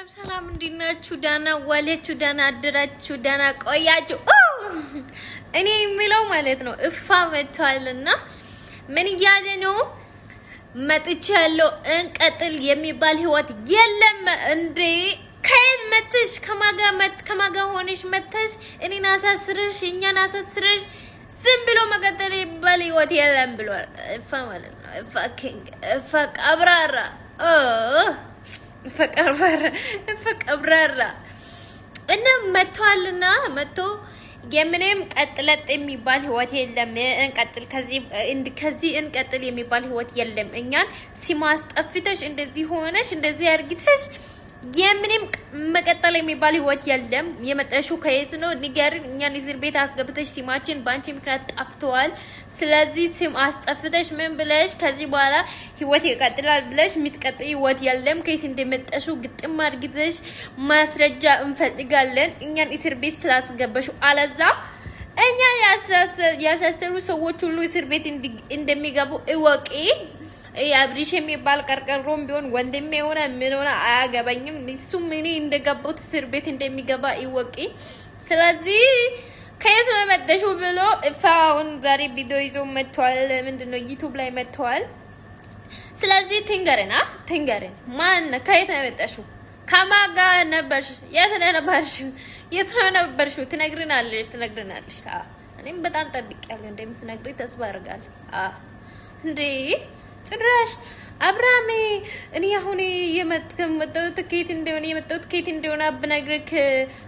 ሰላም ሰላም፣ እንዴት ናችሁ? ደህና ዋላችሁ፣ ደህና አደራችሁ፣ ደህና ቆያችሁ። እኔ የሚለው ማለት ነው እፋ መጥቷልና ምን እያለ ነው? መጥቼ ያለው እንቀጥል የሚባል ህይወት የለም እንዴ! ከየት መጥተሽ ከማጋ ሆነሽ መጥተሽ እኔን አሳስረሽ እኛን አሳስረሽ ዝም ብሎ መቀጠል የሚባል ህይወት የለም ብሏል። እፋ ማለት ነው። እፋ king፣ እፋ ቀብራራ፣ እፋ ቀብራራ፣ እፋ ቀብራራ እና መጥቷልና መጥቶ የምንም ቀጥለጥ የሚባል ህይወት የለም። እንቀጥል ከዚህ እንቀጥል የሚባል ህይወት የለም። እኛን ሲማስጠፍተሽ እንደዚህ ሆነሽ እንደዚህ አርግተሽ የምንም መቀጠል የሚባል ህይወት የለም። የመጣሽው ከየት ነው ንገርን። እኛን እስር ቤት አስገብተሽ ስማችን በአንቺ ምክንያት ጠፍተዋል። ስለዚህ ስም አስጠፍተሽ ምን ብለሽ ከዚህ በኋላ ህይወት ይቀጥላል ብለሽ የምትቀጥል ህይወት የለም። ከየት እንደመጣሽው ግጥም አድርግተሽ ማስረጃ እንፈልጋለን። እኛን እስር ቤት ስላስገበሽው፣ አለዛ እኛ ያሳሰሩ ሰዎች ሁሉ እስር ቤት እንደሚገቡ እወቂ። አብሪሽ የሚባል ቀርቀሮም ቢሆን ወንድሜ የሆነ ምን ሆነ አያገባኝም። እሱም እኔ እንደገባሁት እስር ቤት እንደሚገባ ይወቂ። ስለዚህ ከየት ነው የመጣሽው ብሎ እፋውን ዛሬ ቪዲዮ ይዞ መጥቷል። ምንድን ነው ዩቱብ ላይ መጥቷል። ስለዚህ ትንገርን ትንገርን፣ ማን ከየት ነው የመጣሽው? ከማን ጋር ነበርሽ? የት ነው ነበርሽ? የት ነው ነበርሽው? ትነግርናለሽ፣ ትነግርናለሽ። እኔም በጣም ጠብቄያለሁ እንደምትነግሪ ተስፋ አድርጋለሁ። እንዴ ጭራሽ አብርሃሜ እኔ አሁን የመጣሁት ከየት እንደሆነ የመጣሁት ከየት እንደሆነ ብነግርህ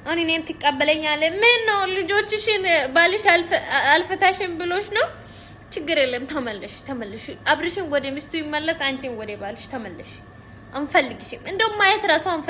አሁን እኔን ትቀበለኛለህ? ምን ነው ልጆችሽን ባልሽ አልፈታሽም ብሎሽ ነው? ችግር የለም ተመለሽ፣ ተመለሽ። አብርሽን ወደ ሚስቱ ይመለስ፣ አንቺን ወደ ባልሽ ተመለሽ። አንፈልግሽም፣ እንደውም ማየት ራሱ አንፈልግሽም።